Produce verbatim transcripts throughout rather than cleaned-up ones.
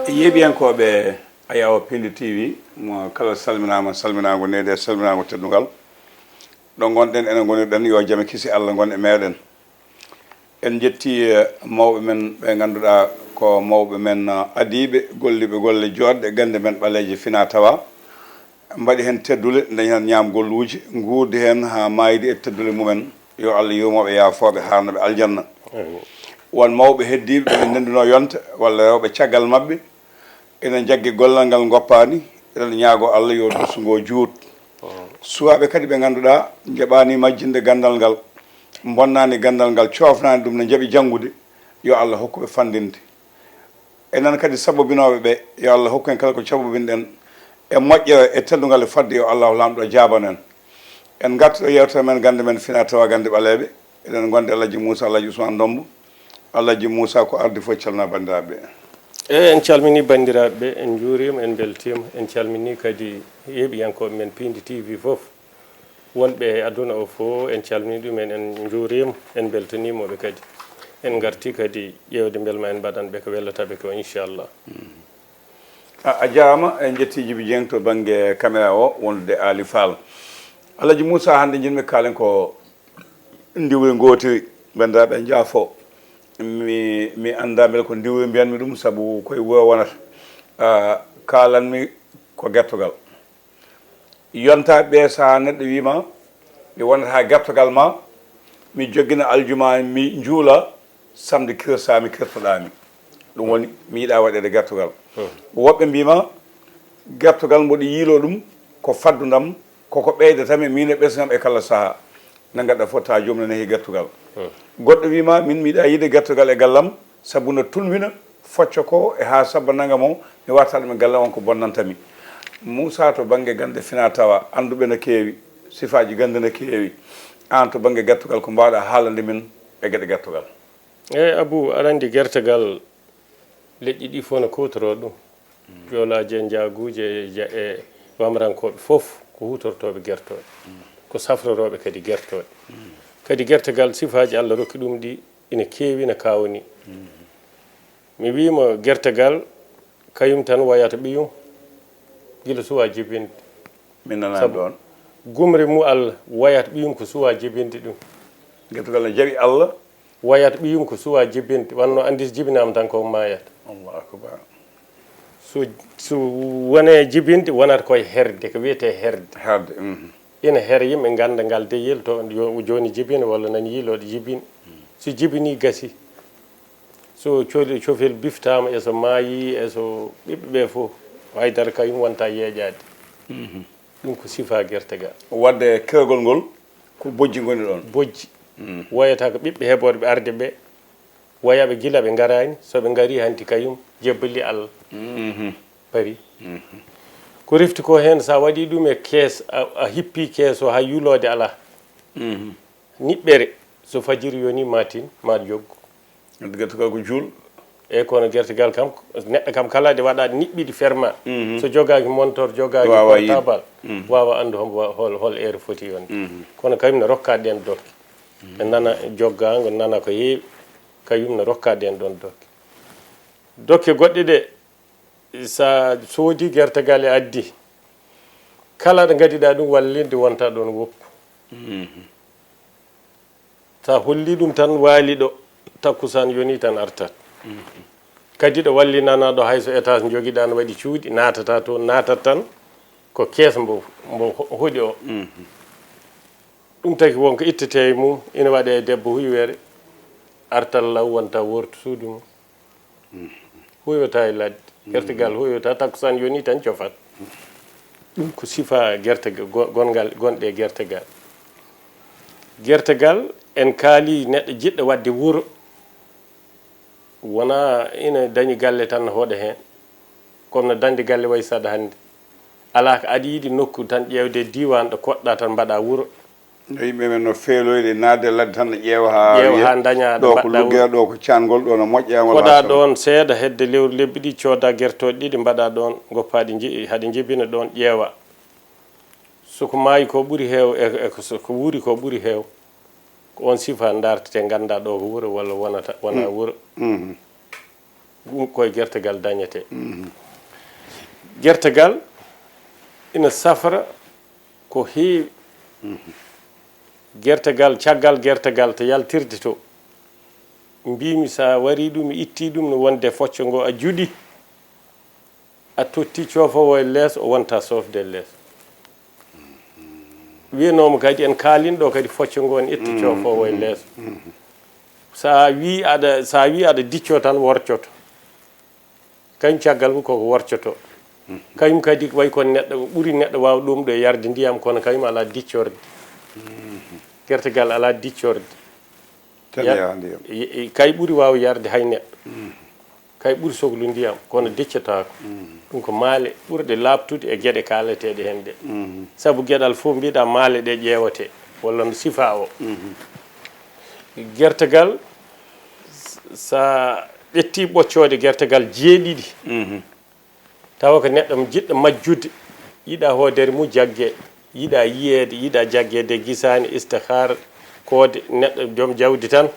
Yeeɓiyankooɓe Ayawo Pindi T V, mo kala salminaama, salminaango needi e salminaango teddungal. Ɗo ngonɗen, enen ngonirɗen, yo jam e kisi Allah ngon e meeɗen. En njetti, eh, mawɓe men ɓe ngannduɗaa ko mawɓe men, eh, adiiɓe, golliiɓe golle jooɗɗe, gannde men ɓaleeje fina tawa. Mbaɗi heen teddule, dañi heen ñaamgolluuji, nguurdi heen haa maaydi e teddule mumen. Yo Allah yurmo ɓe, yaafo ɓe, haarna ɓe aljanna. Amiin. Won mawɓe heddiiɓe ɓe min ndenndunoo yonta, walla rewɓe caggal maɓɓe, ina njaggi gollal ngal ngoppaani, eɗen ñaagoo Allah yo dusu ngoo juut. Suwaaɓe kadi ɓe ngannduɗaa njaɓaani majjinde ganndal ngal, mbonnaani ganndal ngal, coofnaani ɗum, no njaɓi janngude, yo Allah hokku ɓe fanndinde. Enen kadi sabobinooɓe ɓe, yo Allah hokku en kala ko cabobinɗen e moƴƴere e teddungal e fodde, yo Allahu Laamɗo jaabano en. En ngartu ɗo yeewtere men gannde men fina tawa gannde ɓaleeɓe. Eɗen ngondi Alhaji Moussa, Alhaji Ousmane Ndombo. Alhaji Moussa, ko ardi fof calmina banndiraaɓe ɓe. Eyi, en calmini banndiraaɓe ɓe, en njuuriima, en mbeltiima, en calmini kadi yeeɓiyankooɓe men Pindi T V fof. Wonɓe e aduna o fof, en calmini ɗum, en, en njuuriima, en mbeltaniima ɓe kadi. En ngarti kadi ƴeewde mbele ma en mbaɗan ɓe ko wellata ɓe ko, inchallah. A, a jaaraama, en njetti Jibi Dieng to bannge caméra o, wondude Ali Fall. Alhaji Moussa, hannde njiɗmi kaalen ko ndiwri ngootiri, banndiraaɓe njaafo. Mi, mi anndaa mbele ko ndiwri mbiyanmi ɗum, sabu koye wuro wonata. A, kaalanmi ko gertogal. Yonta ɓe, so neɗɗo wiima, mi wonata haa gertogal ma, mi joggina aljuma, mi njuula, samedi kirsa, mi kirtoɗaa mi. Ɗum woni, mi yiɗaa waɗeede gertogal. Hmm. Woɓɓe mbiima, gertogal mboɗo yiiloo ɗum, ko faddundam, koko ɓeydata mi, miin e ɓesnam e kala sahaa. Nde ngadda fof, taa joom ne nehi gertogal. Hmm. Goɗɗo wiima, min mi yiɗaa yiide gertogal e gallam, sabu no tulmina, focca ko e haa sabba nanga mo, mi warta ɗum e galle on ko bonnanta mi. Moussa, to bannge gannde fina tawa, annduɓe no keewi, sifaaji gannde no keewi. Aan to bannge gertogal, ko mbaawɗaa haalande min e geɗe gertogal? Eyi, Abou, aɗa anndi gertogal, leƴƴi ɗi fof no kuutoroo ɗum. Joolaaji e njaaguuji e ja-, e wamrankooɓe fof ko huutortooɓe gertooɗe, ko safrorooɓe kadi gertooɗe. Kadi gertogal, sifaaji Allah rokki ɗum ɗi ina keewi, ina kaawni. Mi wiima gertogal, kañum tan wayata ɓiyum gila suwaa jibinde. Min nanaani. Sabu ɗoon, gumre mu Allah wayata ɓiyum ko suwaa jibinde ɗum. Gertogal no jaɓi Allah. Wayata ɓiyum ko suwaa jibinde, wano anndi so jibinaama tan ko maayata. Allahu akbar. So, so wonee jibinde, wonata koye herde, ko wiyetee herde. Herde, mhm. Ina here yimɓe ngannda ngal deyel to yo-, jooni jibina walla nani yiilooɗo jibini. So jibinii, gasi. So coli-, cofel biftaama, e so maayii, e so ɓiɓɓe ɓe fof, haydara kañum wonta yeeƴaade. Mhm. Ɗum ko sifaa gertogal. Waɗde keergol ngol, ko bojji ngoni ɗoon. Bojji. Mm. Woyata ko ɓiɓɓe heɓorɓe arde ɓe, woyaɓe gila ɓe ngaraani, so ɓe ngarii hanti kañum jebbali Allah. Mhm. Bari. Mhm. Ko refti ko heen, so a waɗii ɗum e kees, a, a hippii kees o haa yuloode alaa. Mhm. Niɓɓere, so fajiri yonii, ma tin, ma joggu. Gertogal ko juul. Eyi, kono gertogal kam, neɗɗo kam kala nde waɗa niɓɓiɗi ferma, mhm, so jogaaki montor, jogaaki portable, mhm, waawa anndu hol, hol, hol heure foti yonde. Mhm. Kono kañum ne rokka ɗeen dokke. Mhm. Ɓe nana joggaango, nana ko heewi, kañum ne rokka ɗeen ɗoon dokke. Dokke goɗɗe ɗe, sa soodi gertogal e addi, kala ɗo ngadiɗa ɗum wallinde wonta ɗoon woppu. Mhm. Sa holli ɗum tan, waali ɗo, takkusaan yoni tan artat. Mhm. Kadi ɗo wallinana ɗo, hay so étage jogiɗa, no waɗi cuuɗi, naatata toon, naatat tan ko kees mbo, mbo ho-, hoɗi o. Mhm. Ɗum taki won ko ittete e mum, ina waɗe e debbo huywere, artal law wonta wortu suudu mum. Huywata e ladde. Gertogal huywata, takkusaan yoni tan cofat. Ɗum ko sifa gertogal, go-, gongal, gonɗe gertogal. Gertogal, en kaali neɗɗo jiɗɗo waɗde wuro, wona ina dañi galle tan no hoɗa heen. Kono no dañde galle wayi saɗa hannde. Alaa ko aɗa yiɗi nokku tan ƴeewde diiwaan ɗo koɗɗa tan mbaɗa wuro. No yimɓe men no feeloyde naatde ladde tan, no ƴeewa haa, ƴeewa haa ndaña ɗo ko luggere, ɗo ko caangol, ɗo no moƴƴa, walla koɗa ɗoon seeɗa, hedde lewru lebbi ɗiɗi, cooda gertooɗe ɗiɗi, mbaɗa ɗoon, ngoppa ɗi, nji-, haɗa njibina ɗoon, ƴeewa. So ko maayi ko ɓuri heew, e, e ko, so ko wuuri ko ɓuri heew, ko oon sifa ndaartete, ngannda ɗo ko wuro walla wonata, wona wuro. Mhm. Ɗum koye gertegal dañetee. Gertegal ina safra ko heewi. Gertegal, caggal gertegal to yaltirde to, mbimi sa wari ɗum, itti ɗum, no wonde focco ngo a juɗi, a totti coofowo e lees, o wonta sofde lees. Wiyanoomo kadi en kaalin ɗo kadi focco ngo en itta coofowo e lees. Sa wi aɗa, sa wi aɗa dicco tan worcoto. Kañum caggal mum koko worcoto. Kañum kadi way kono neɗɗo ɓuri neɗɗo waaw ɗum ɗo yarde ndiyam, kono kañum alaa diccorde. Gertegal alaa diccorde. Tan Ya- yaha ndiyam. I- i- kay ɓuri waaw yarde hay neɗɗo. Kay ɓuri soklu ndiyam, kono diccotaako. Ɗum ko maale ɓurɗe laaɓtude e geɗe kaaleteeɗe heen ɗe. Sabu geɗal fof mbiɗa maale ɗe ƴeewate, walla no sifa o. Gertegal, s- sa ƴetti ɓoccoode gertegal jeeɗiɗi, tawa ko neɗɗo mo jiɗɗo majjude, yiɗa hoodere mum jagge, yiɗa yiyeede, yiɗa jaggeede e gisaane, istihar, koode, neɗɗo joom jawdi tan,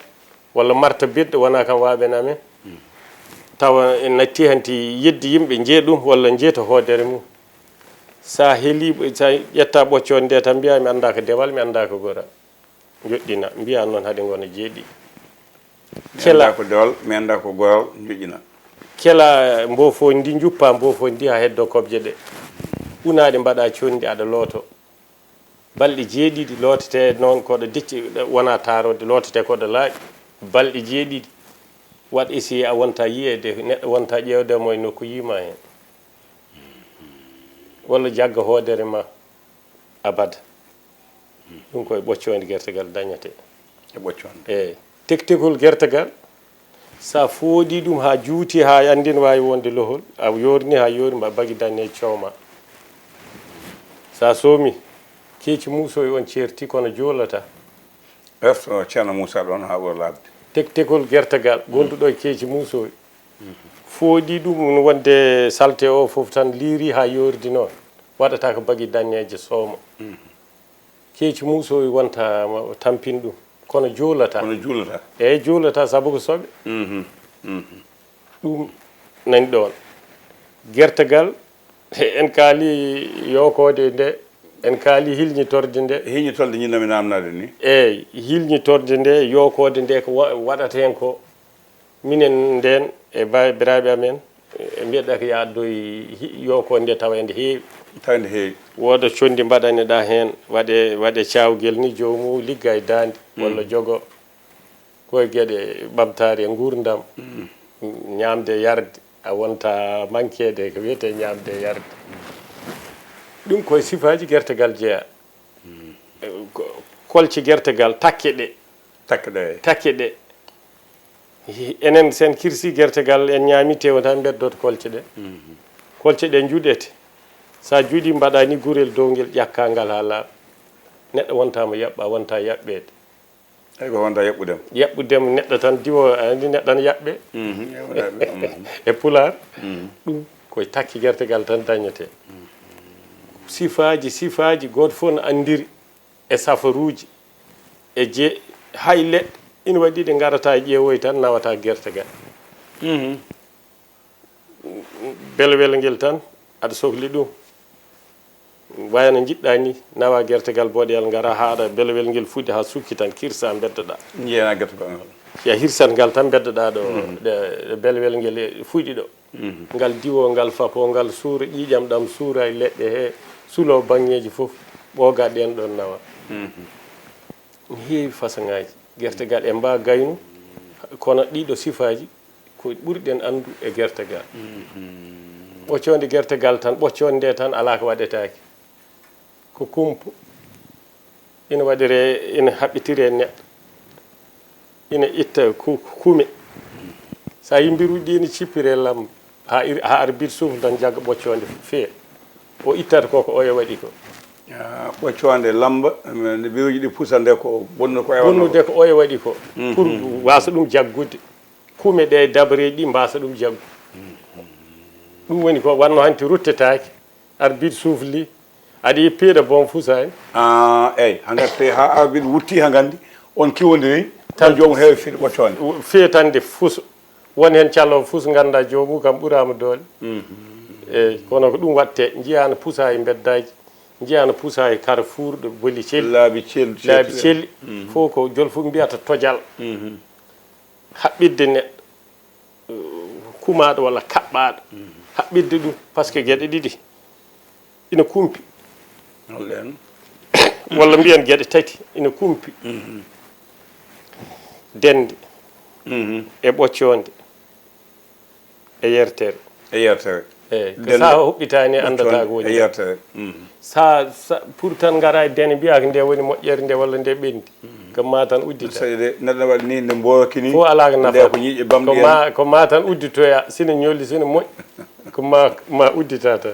walla marta birɗe, wona kam waaɓen amen. Tawa en natti hanti yeddi yimɓe njee ɗum, walla njeeta hoodere mum. Sa heli, sa ƴetta ɓoccoonde nde tan mbiya mi annda ko dewal, mi annda ko goral. Njoɗɗina, mbiya noon hade ngona jeeɗi. Mi Kela, annda ko dewal, mi annda ko goral, njoƴƴina. Kela mbofondi ndi, njuppa mbofondi ndi haa heddo kobje ɗe. Unaaɗe mbaɗa conndi aɗa looto. Balɗe jeeɗiɗi lootete noon koɗo decci, wona taarode, lootete koɗo laaɓi. Balɗe jeeɗiɗi. Waɗ essayé a wonta yiyeede, neɗɗo wonta ƴeewde mo e nokku yima heen. Walla jagga hoodere ma abada. Ɗum koye ɓoccoonde gertegal dañate. E ɓoccoonde. Eeyi. Tektegol gertegal, sa fooɗi ɗum haa juuti, haa anndin waawi wonde lohol, a yoorni haa yoori, mba bagi dañe cooma. Sa soomi, keeci muusoy on ceerti, kono juulata. Refto Ceerno Muusa ɗoon haa ɓura laaɓde. Tektegol gertegal, gonduɗo e keeci muusoy. Fooɗi ɗum wonde salte o fof tan liiri haa yoordi noon. Waɗata ko bagi dañeeje sooma. Keeci muusoy wonta ma- tampin ɗum. Kono juulata. Kono juulata. Eeyi, juulata sabu ko soɓe. Mhm. Mhm. Ɗum nani ɗoon. Gertegal, en kaali yookoode nde, en kaali hilñitorde nde. Hilñitorde ñinnami naamnaade ni. Eeyi, hilñitorde nde, yookoode nde ko wa- waɗata heen ko. Minen ndeen e ba- biraaɓe amen, e mbiyeɗa ko ya addoy hi- yookoode nde tawa ende heewi. Tawa ende heewi. Wooda conndi mbaɗaneɗa heen, waɗe, waɗe caawgel ni, joomu ligga e daande, walla jogo. Ko e geɗe ɓamtaare e nguurndam, ñaamde, yarde, a wonta mankeede ko wiyetee ñaamde, yarde. Ɗum koye sifaaji gertegal jeyaa. E, ko- kolce gertegal, takke ɗe. Takke ɗe. Takke ɗe. Hi- enen, sen kirsi gertegal, en ñaami tew tan, mbeddoto kolce ɗe. Kolce ɗe njuɗete. Sa juɗi, mbaɗa ni gurel dow ngel, ƴakka ngal haa laaɓa. Neɗɗo wonta mo yaɓɓa, wonta yaɓɓeede. Eyi, ko wonta yaɓɓudem. Yaɓɓudem, neɗɗo tan diwo, a andi neɗɗo ana yaɓɓe. Mhm, eyi, wona yaɓɓe, mhm. E pulaar, ɗum koye takke gertegal tan dañete. Sifaaji, sifaaji, gooto fof no anndiri e safaruuji, e je, hay leɗɗe ina waɗi ɗe ngarata e ƴeewoy tan nawata gertegal. Mhm. Belwel ngel tan, aɗa sohli ɗum. Wayno njiɗɗa ni, nawa gertegal boɗeyal, ngara haa aɗa belwel ngel fuɗi haa sukki tan, kirsa, mbeddoɗa. Njeena gertegal ngal. Ya hirsat ngal tan, mbeddoɗa ɗo, ɗe, ɗe belwel ngel e fuɗi ɗo. Ngal diwo, ngal fapo, ngal suura ƴiiƴam ɗam, suura e leɗɗe he, sulo baŋŋeeji fof, ɓooga ɗeen ɗoon nawa. No heewi façon ŋaaji. Gertegal e mba gaynu, kono ɗiɗo sifaaji ko ɓurɗen anndu e gertegal. Ɓoccoonde gertegal tan, ɓoccoonde nde tan alaa ko waɗetaake. Ko kumpo. Ina waɗire, ina haɓɓitire neɗɗo. Ina itta ku- kume. So a yimbiruuji ɗi ina cippire lam, haa ir- haa arbitre suuf tan jagga ɓoccoonde fee. O ittata ko ko oya waɗi ko. Ah, ɓoccoonde lamba, nde biruuji ɗi pusande ko bonnude ko ewa bonnude ko oya waɗi ko. Pour wasa ɗum jaggude. Kume ɗe dabareeji ɗi mbasa ɗum jaggu. Ɗum woni ko wanno hanti ruttetaake. Arbitre suufli. Aɗa yi piiɗa boom fusa en. Ah, eyi, hangati ha arbitre wutti hangandi. On kiwondiri, tan joom heewi fiiɗe ɓoccoonde. Fetande fuso. Won heen caloowo fof so nganndaa joomum kam ɓuraama doole. Eeyi, kono ko ɗum waɗtee, njiyaa no pusa e mbeddaaji, njiyaa no pusa e carrefour ɗo boli cel. Laabi cel, laabi cel. Fof ko jol fof mbiyata tojal. Haɓɓitde neɗɗo, kumaaɗo walla kaɓɓaaɗo. Haɓɓitde ɗum, parce que geɗe ɗiɗi ina kumpi. Holɗen? Walla mbiyen geɗe tati ina kumpi. Dende e ɓoccoonde e yertere. E yertere. Eeyi, ko dende, sa huɓɓitaani, anndataa ko woni e yertere. Sa, sa, pour tan ngara e dene mbiyaa ko nde woni moƴƴere nde walla nde ɓendi. Ko ma tan uddita. Saɗi de, neɗɗo waɗi ni, nde mboorki ni, fof alaa ko nafa. Ko ñiiƴe bamɗi ko ma, ko ma tan udditoya, sina ñolli, sina moƴƴi. Ko ma, ma uddita tan.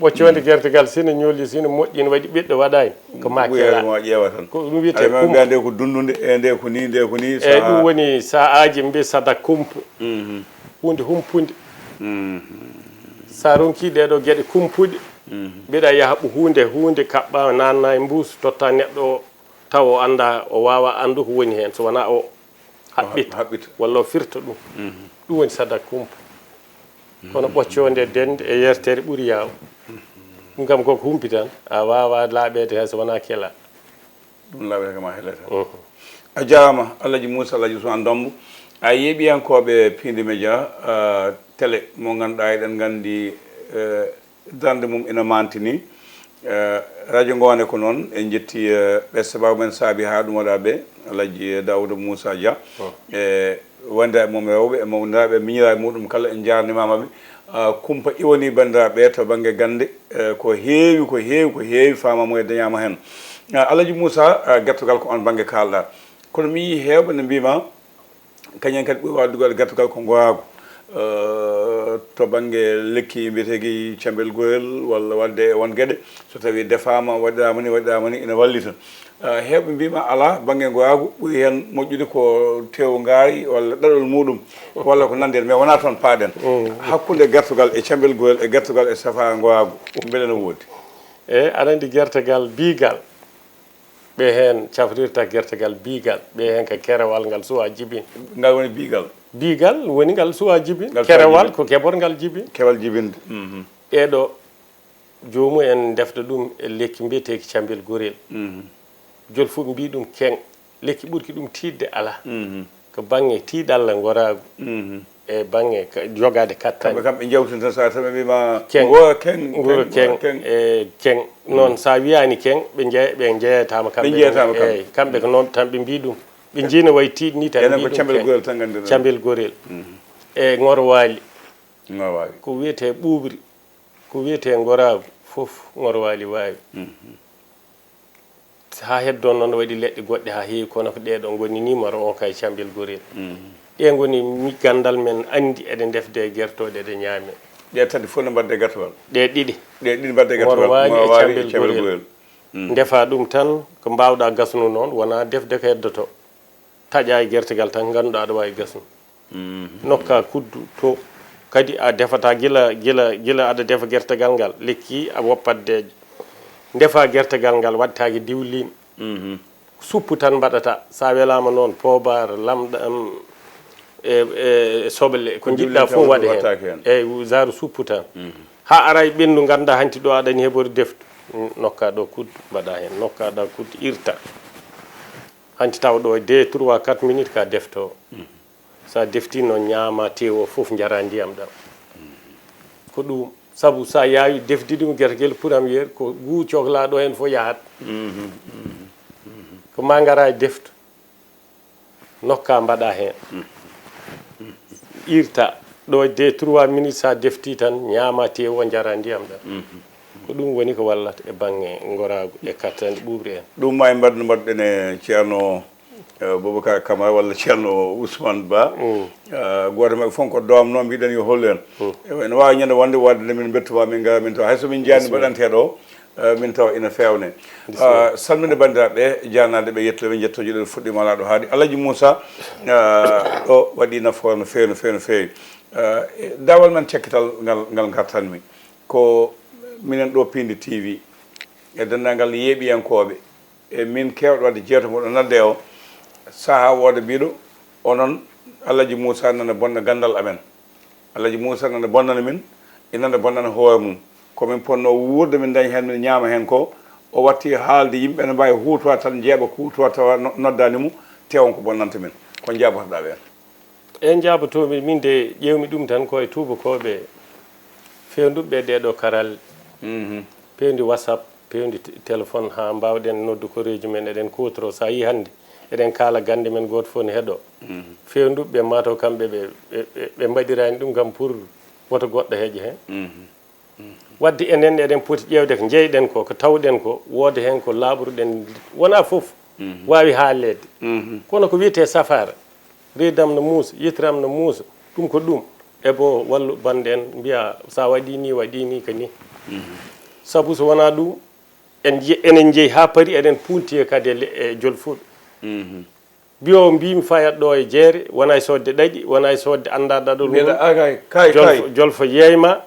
Ɓoccoonde gertegal, sina ñolli, sina moƴƴi, ene waɗi ɓiɗɗo waɗaani. Ko ma kela. Mo ƴeewa tan. Ko ɗum wiyetee kumpa. Mbiya nde ko dundunde, e nde ko ni, nde ko ni. Eeyi, ɗum woni sa aaji mbi sada kumpa. Huunde humpunde. Sa ronki ɗee ɗoo geɗe kumpuɗe, mbiɗa yaha ɓo huunde, huunde kaɓɓa, nanna e mbuus, totta neɗɗo o, taw o annda, o waawa anndu ko woni heen, so wonaa o haɓɓita, haɓɓita. Walla o firta ɗum. Ɗum woni sada kumpa. Kono ɓoccoonde dende e yertere ɓuri yaaw. Ɗum kam koko humpi tan, a waawa laaɓeede heen so wonaa kela. Ɗum laaɓeede kam a helata. A jaaraama, Alhaji Moussa, Alhaji Ousmane Dombou. A yeeɓiyankooɓe Piindi Média, ah, télé mo ngannduɗaa eɗen nganndi, eh, darnde mum ina manti ni. Eh, radio Ngowane ko noon, en njetti, eh, ɓe sababu men saabi haa ɗum waɗa ɓe, Alhaji Daouda Moussa Dia. E wondiraaɓe mum rewɓe, e mawniraaɓe, e miñiraaɓe muɗum kala, en njaarnimaama ɓe. Ah, kumpa iwani banndiraaɓe to bannge gannde, eh, ko heewi, ko heewi, ko heewi faamamuya dañaama heen. Ah, Alhaji Moussa, ah, gertogal ko on bannge kaalɗa. Kono mi yii heewɓe ne mbiima, kañum kadi ɓuri waawde dugal gertogal ko ngoraagu. Eh, to bannge lekki mbiyeteeki cambel gorel walla waɗde e won geɗe, so tawii defaama, waɗiraama ni, waɗiraama ni, ina wallita. Eh, heewɓe mbiima alaa, bannge ngoraagu ɓuri heen moƴƴude ko tew ngaari walla ɗaɗol muɗum, walla ko nanndi heen, mais wonaa toon paaɗen. Hakkunde gertogal e cambel gorel e gertogal e safara ngoraagu, mbele no woodi? Eeyi, aɗa anndi gertogal biigal, ɓe heen cafrirta gertogal biigal, ɓe heen ko kerewal ngal suwaa jibinde. Ngal woni biigal? Biigal woni ngal suwaa jibinde. Ngal suwaa jibinde. Kerewal ko keɓorgal jibinde. Keɓal jibinde. Ɗee ɗoo, joomum en ndefta ɗum e lekki mbiyeteeki cambel gorel. Jol fof mbii ɗum keŋ. Lekki ɓurki ɗum tiiɗde alaa. Ko bannge tiiɗalla ngoraagu. E bannge ka-, jogaade kattan. Kamɓe kam ɓe njawtinta sa tawi ɓe mbiima keŋ. Ngora keŋ, ngora keŋ, keŋ. E keŋ. Noon sa wiyaani keŋ, ɓe njeya-, ɓe njeyataama kamɓe. Ɓe njeyataama kamɓe. Eeyi, kamɓe ko noon tan ɓe mbii ɗum. Ɓe njiina wayi tiiɗ ni tan. Enen mbii ko ɗum cambel keŋ. Gorel tan nganndiri. Cambel gorel. E ngorwaali. Ngorwaali. Ko wiyetee ɓuuɓri, ko wiyetee ngoraagu fof ngorwaali waawi. Haa heddo noon, waɗi leɗɗe goɗɗe haa heewi, kono ko ɗee ɗoo ngoni numéro un kay cambel gorel. Ɗee ngoni mi-, ganndal men anndi eɗe ndefde e gertooɗe, eɗe ñaame. Ɗee tati fof ne mbaɗde gertogal? Ɗee ɗiɗi. Ɗee ɗiɗi mbaɗde gertogal? Ngorwaali e cambel gorel. Ndefa ɗum tan, ko mbaawɗaa gasnu noon, wonaa defde ko heddoto. Taƴa e gertegal tan, ngannduɗaa aɗa waawi gasnu. Nokka kuddu to. Kadi a defata gila, gila, gila aɗa defa gertegal ngal, lekki a woppat deeƴa. Ndefa gertegal ngal, waɗtaake diwlin. Suppu tan mbaɗata. Sa welaama noon, poobar, lamɗam, e, e, e soble, ko njiɗɗa fof waɗa heen. Eeyi, zaaru suppu tan. Haa ara e ɓenndu, ngannda hanti ɗo aɗani heɓori deftu. Nokka ɗo kuddu, mbaɗa heen. Nokka ɗo kuddu, irta. Hanti taw ɗo deux, trois, quatre minutes ka defto. Sa defti noon ñaama teewo fof, njara ndiyam ɗam. Ko ɗum sabu sa yaawi defdi ɗum gergel pour am yer ko guu coklaa ɗo heen fof yahat. Ko ma ngara e deftu. Nokka mbaɗa heen. Irta ɗo deux, trois minutes, sa defti tan ñaama teewo, njara ndiyam ɗam. Ko ɗum woni ko wallata e bannge ngoraagu e kattanɗe ɓuuɓri en. Ɗum ma e mbaɗ no mbaɗɗen e Ceerno, eh, Boubacar Camara walla Ceerno Ousmane Ba. Eh, gooto maɓɓe fof ko doomno, mbiɗen yo hollu en. Ewa, ene waawi ñande wonde waɗde nde min mbettuma, min ngara min tawa. Hay so min njiyaani mbaɗanteeɗo o, eh, min tawa ina feewne. Ah, salminde banndiraaɓe, jaarnaade ɓe, yettude ɓe, njettoji ɗen fuɗɗiima alaa ɗo haaɗi. Alhaji Moussa, ah, ɗo waɗi nafoore no feewi, no feewi, no feewi. Ah, e daawal men cakkital ngal, ngal ngartanmi. Ko minen ɗo Piindi T V, e denndaangal yeeɓiyankooɓe, e min keewɗo waɗde jeewte mo ɗo nadde o, sahaa wooda mbiɗo, onon, Alhaji Moussa nana bonna ganndal amen. Alhaji Moussa nana bonnana min, e nana bonnana hoore mum. Ko min ponno wuurde, min daña heen, min ñaama heen ko. O watti haalde, yimɓe ne mbaawi huutoraade tan, njeeɓa ko huutorta, tawa no-, noddaani mo, te on ko bonnanta min. Ko njaabotoɗaa ɓeen? E njaabotoomi, min de ƴeewmi ɗum tan ko e tuubakooɓe fewnduɓe ɗee ɗoo karalle, Mhm. peewndi WhatsApp, peewndi te-, téléphone, haa mbaawɗen noddu koreeji men, eɗen kuutoroo. So a yii hannde, eɗen kaala gannde men, gooto fof ne heɗoo. Mhm. Fewnduɓe, mataw kamɓe ɓe, ɓe, ɓe, ɓe mbaɗiraani ɗum kam pour woto goɗɗo heƴe heen. Mhm. Waɗde enen eɗen poti ƴeewde ko njeyɗen ko, ko tawɗen ko, wooda heen ko laaɓruɗen, wonaa fof Mhm. waawi haaleede. Mhm. Kono ko wiyetee safaara, reedam no muusa, yetiram no muusa, ɗum ko ɗum. E bo wallu bannde en, mbiya, "So a waɗii nii, waɗii nii, ko nii." Mhm. Sabu so wonaa ɗum, en nje-, enen njeyi haa paari, eɗen puunti kadi e le-, e jolfuɓe. Mhm. Mbiyoowo, mbiimi fayat ɗo e jeere, wona e soodde ɗaɗi, wona e soodde anndaa ɗaɗol Mbiɗa ngol. Aga, kay, Jolfo, kay. Jolfo yeeyma,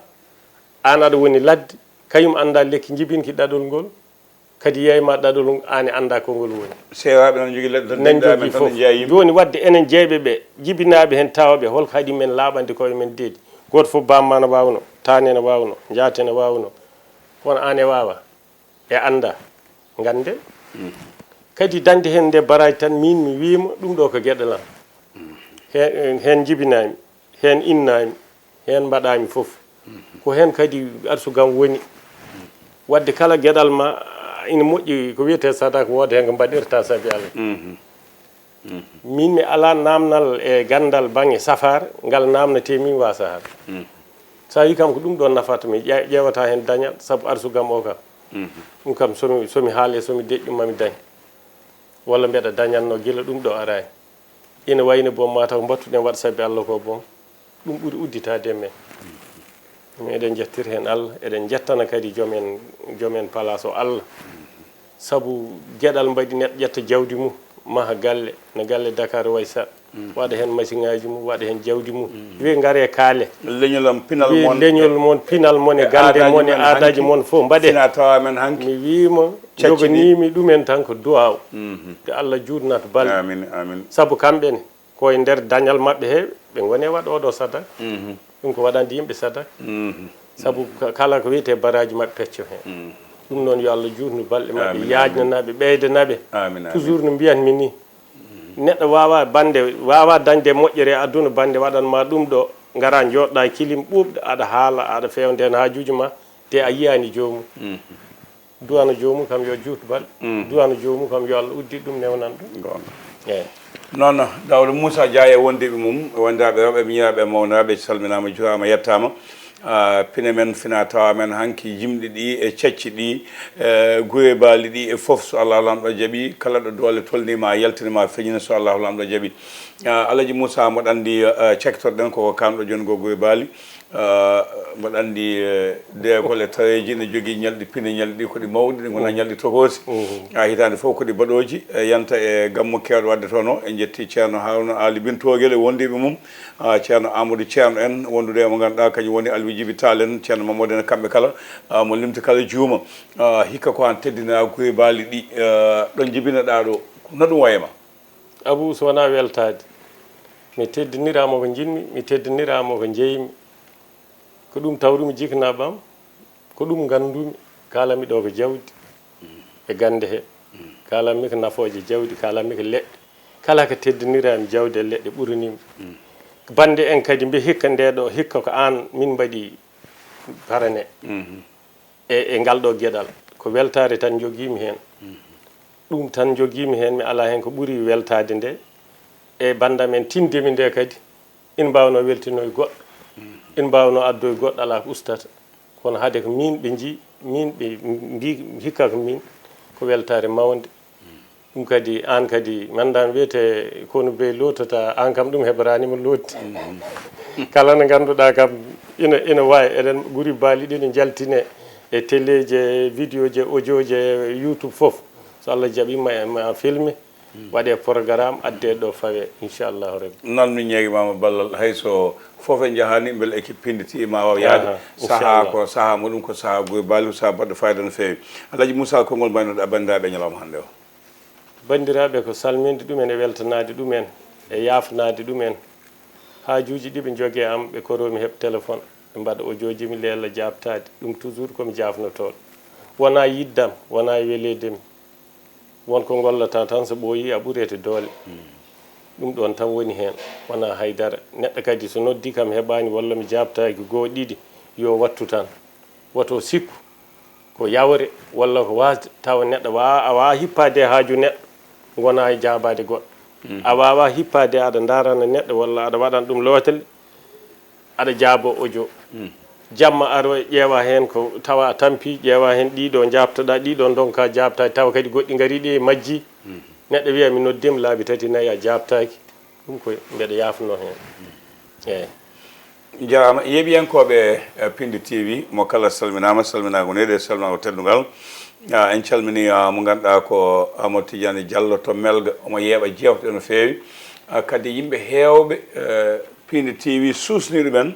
aan aɗa woni ladde, kañum anndaa lekki njibinki ɗaɗol ngol, kadi yeeyma ɗaɗol ngol, aan e anndaa ko ngol woni. Seeraaɓe nan njogii ladde tan, Nan denɗaaɓe njogii tan fof. Njeyaa yimɓe. Jooni waɗde enen jeyɓe ɓe, jibinaaɓe heen, tawaaɓe, hol ko haɗi men laaɓande koye men deedi? Gooto fof, baam ma no waawno, taane no waawno, njaate no waawno. Kono aan e waawa. E annda, ngannde. Mm. Kadi dañde heen nde baraaji tan, miin mi wiima ɗum ɗo ko geɗal am. Mm. Heen, heen njibinaami, heen innaami, heen mbaɗaami fof. Mm. Ko heen kadi arsugam woni. Waɗde kala geɗal ma, ina moƴƴi ko wiyetee sadak, wooda heen ko mbaɗirta sabi Allah. Mhm. Mhm. Miin mi alaa naamnal e ganndal baŋnge safaara, ngal naamnatee miin waa sahaara. Mhm. So a wii kam ko ɗum ɗoon nafata mi, ƴe-, ƴeewata heen dañal, sabu arsugam o kam. Mhm. Ɗum kam so mi, so mi haalee, so mi deƴƴu, ma mi dañ. Walla mbeɗa dañatno gila ɗum ɗo araani. Ina wayno boom mataw mbattuɗen waɗ sabi Allah ko boom. Ɗum ɓuri udditaade e men. Ɗum eɗen njettir heen Allah, eɗen njettana kadi joom en, joom en palaas o Allah. Sabu geɗal mbaɗi neɗɗo ƴetta jawdi mum, maha galle, no galle Dakar wayi sa, Mm. waɗa heen masiŋaaji mum, waɗa heen jawdi mum. Mm. Wiye ngaree kaale. Leñol am pinal Wiye mon. Leñol mon, pinal mon e E gannde aadaaji mon e men aadaaji hanki. Mon fof mbaɗee. Sina tawa men hanki. Mi wiima, Cacciɗi. Joganii mi ɗumen tan ko duwaaw. Mhm. Yo Allah juutnat balɗe. Amin, amin. Sabu kamɓe ne, ko e nder dañal maɓɓe he, ɓe ngoni e waɗ oɗo sadak. Mhm. Ɗum ko waɗande yimɓe sadak. Mhm. Sabu ka-, kala ko wiyetee baraaji maɓɓe pecco heen. Mhm. Ɗum noon yo Allah juutnu balɗe maɓɓe, Amin, yaajnana ɓe, ɓeydana ɓe. Amin, amin. Toujours no mbiyatmi ni, neɗɗo waawaa bannde, waawaa dañde moƴƴere e aduna bannde waɗan ma ɗum ɗo, ngaraa njooɗoɗaa e kilim ɓuuɓɗo, aɗa haala, aɗa feewna heen haajuuji ma, te a yiyaani joomum. Mhm. Duwano joomum kam yo juut balɗe. Mm. Duwano joomum kam yo Allah udditu ɗum, newnan ɗum. Goonga. Eey. Noon, Daawda Muusa Jaay e wondiiɓe mum, wondaaɓe rewɓe, miñiraaɓe, mawniraaɓe, salminaama, juuraama, yettaama. Ah, pine men, fina tawa men, hanki jimɗi ɗi e cacci ɗi, e gure baali ɗi e fof, so Allah Laamɗo jaɓi, kala ɗo doole tolnii ma, yaltini ma, feñina, so Allah Laamɗo jaɓi. Ah, Alhaji Muusa, mboɗo anndi, ah, cakkitorɗen koko kaanɗo jooni ko gure baali. Ah, mboɗo anndi, eh, deekol e tareeji ene jogii ñalɗi pine, ñalɗi ɗi ko ɗi mawɗi, ɗi ngonaa Mhm. ñalɗi tokoosi. Mhm. Ah, hitaande fof ko ɗi baɗooji, eh, yanta e gammu keewɗo waɗde toon o. En njetti Ceerno Haaruna Aali Bintoogel e wondiiɓe mum, ah, Ceerno Amadou Ceerno en, wondude e mo ngannduɗaa kañum woni Alwi Jibi Taal en, Ceerno Mamadou en, kamɓe kala, ah, mo limti kala juuma. Ah, hikka ko aan teddinaa gure baali ɗi, ah, ɗo njibinoɗaa ɗo, no ɗum wayi e ma? Abuu, so wonaa weltaade. Mi teddiniraama ko njiɗmi, mi teddiniraama ko njeymi. Ko ɗum tawrumi jiknaaɓe am, ko ɗum nganndumi. Kaalanmi ɗo ko jawdi e gannde he. Kaalanmi ko nafooje jawdi, kaalanmi ko leɗɗe. Kala ko teddiniraami jawdi e leɗɗe ɓuraniimi. Bannde en kadi mbi hikka nde ɗo, hikka ko aan min mbaɗi parane. Mhm. E, e ngal ɗo geɗal. Ko weltaare tan njogiimi heen. Mhm. Ɗum tan njogiimi heen, mi alaa heen ko ɓuri weltaade nde. E banndam en tindemi nde kadi, ina mbaawnoo weltinoy goɗɗo. Mhm. Ina mbaawnoo addoy goɗɗo, alaa ko ustata. Kono hade ko miin ɓe njii, miin ɓe mbii, hikka ko miin, ko weltaare mawnde. Ɗum kadi, aan kadi, mi anndaa no wiyetee, konu bey lootata, aan kam ɗum heɓraani mo lootti. Mhm. Kala no ngannduɗaa kam, ina, ina waawi, eɗen guri baali ɗi no njaltine e teleeji, e vidéo ji, e audio ji, e YouTube fof. So Allah jaɓii ma, ma filme, Mm. waɗee programme, addee ɗo fawee, inchallahu rabbi. Noon min ñaagimaama ballal, hay so fof en njahaani, mbele équipe pinnditi ma waaw yahde. Aha, sahaa inchallah. Ko sahaa muɗum, ko sahaa gure baali, ko sahaa baɗɗo fayida no feewi. Alhaji Moussa, konngol mbaynoɗaa banndiraaɓe ñalawma hannde o? Banndiraaɓe, ko salminde ɗumen e weltanaade ɗumen e yaafnaade ɗumen. Haajuuji ɗi ɓe njogii am, ɓe koroo mi heɓ téléphone, ɓe mbaɗa audio ji, mi leela jaabtaade. Ɗum toujours ko mi jaafnotooɗo. Wonaa yiɗde am, wonaa weleede mi. Won ko ngollata tan, so ɓooyii a ɓureede doole. Ɗum ɗoon tan woni heen, wonaa haydara. Neɗɗo kadi so noddi kam heɓaani walla mi jaabtaaki goo ɗiɗi, yo wattu tan. Woto sikku ko yawre walla ko waasde, tawa neɗɗo waawa, a waawa hippaade e haaju neɗɗo, ngonaa e jaabaade goɗɗo. A waawaa hippaade aɗa ndaarana neɗɗo walla aɗa waɗana ɗum lootel, aɗa jaaboo audio. Jamma aroya ƴeewa heen ko tawa a tampii, ƴeewa heen ɗiɗo njaabtoɗaa, ɗiɗo ndonkaa jaabtaade, tawa kadi goɗɗi ngarii ɗi e majji. Neɗɗo wiya mi noddiima laabi tati nayi a jaabtaaki. Ɗum ko mbeɗa yaafnoo heen. Eeyi. Jaraama yeeɓiyankooɓe eh, Pindi T V mo kala salminaama, salminaago neɗɗo e salminaago teddungal. Ah, en calminii ah, mo ngannduɗaa ko Amadou Tidiane Diallo to Melga, omo yeeɓa jeewte no feewi. Ah, kadi yimɓe heewɓe eh, Pindi T V suusnii ɗumen.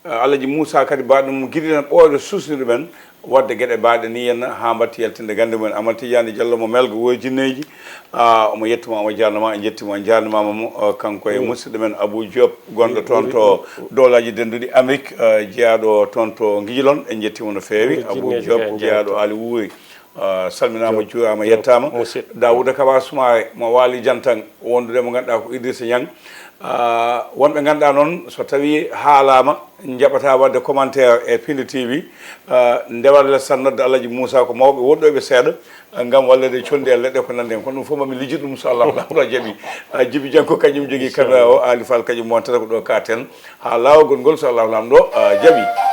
Ah, Alhaji Moussa kadi mbaɗ ɗum giɗiɗen ɓooyde suusnii ɗumen. Waɗde geɗe baaɗe ni henna haa mbaɗti yaltinde gannde mumen. Amadou Tidiane Diallo mo Melga Wuro Jinneeji, ah, omo yettuma, omo jarnama, en njettima, en jarnimama mo, ah, kanko e musidɗo men Abou Diop, gonɗo toon to Dowlaaji Dennduɗi Amérique, ah, jeyaaɗo toon to Ngijilon, en njettima no feewi. Abou Diop, jeyaaɗo Aali Wuuri, ah, salminaama, juuraama, yettaama. Daouda Kaba Soumaré mo Waali Jantan, wondude mo ngannduɗaa ko Idrissa Niang. Ah, wonɓe ngannduɗaa noon, so tawii haalaama, njaɓataa waɗde commentaire e Pindi T V, ah, ndewat les tan nodda Alhaji Moussa, ko mawɓe woɗɗoyɓe seeɗa, ah, ngam walleede conndi e leɗɗe ko nanndi heen. Kono ɗum fof mami lijjit ɗum so Allahu Laamɗo jaɓi. Ah, Jibi Janko kañum jogii caméra o, Aali Fall kañum montata ko ɗo kaaten haa laawol ngol so Allahu Laamɗo ah, jaɓi.